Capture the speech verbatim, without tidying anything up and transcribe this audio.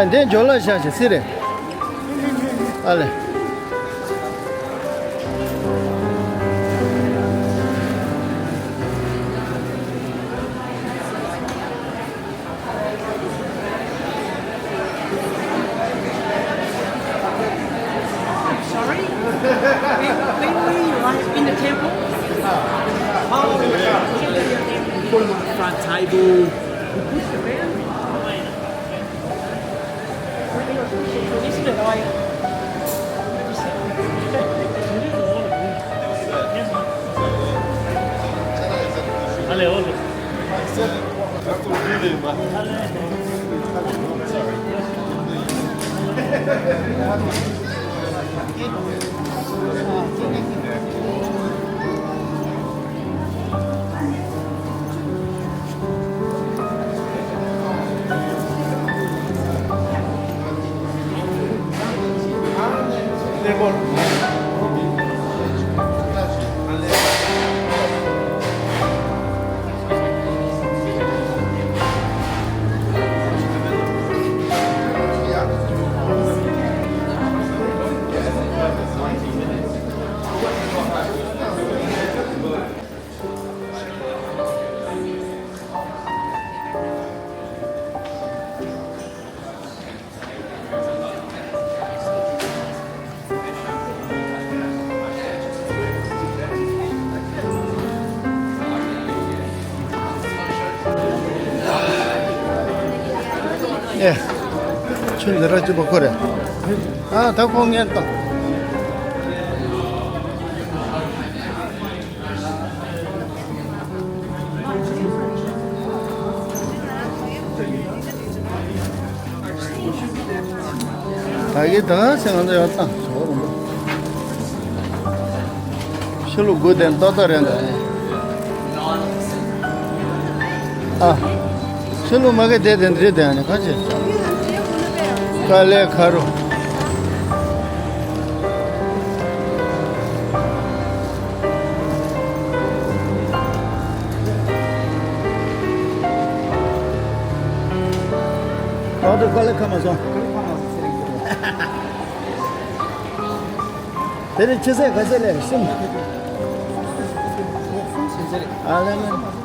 འདི་འཇོ་ལ་ཤ་ཞིག་སི་རེད། ཨ་ལེ། Sorry? Where, where were you? Right in the temple? Front table. ཨེ། ཆུ་འདི་ར་གཅིག་པ་ཁོ་རེད། ཨ་ད་ཁོ་ངན་ཏང་། ད་གི་ད་སེ་ང་ཚོ་ཡོད་ཙང་ཞོག་རུང་། ཕྱི་ལོ་དགུ་དེ་ཏོག་ཏོ་རེད་འདུག་ཨ། ཕྱི་ལོ་མ་གི་དེ་དེ་འདྲེ་དེ་ནི་ག་ཅི། དཀའ་ལས་ཁ་རུ། ཨོ་དེ་དཀའ་ལས་ཁ་མ་སོང་། དེ་རིང་ཆུ་ཚོད་ག་ཚོད་ལས་གསུམ། ཨ་ལེ་ལེ།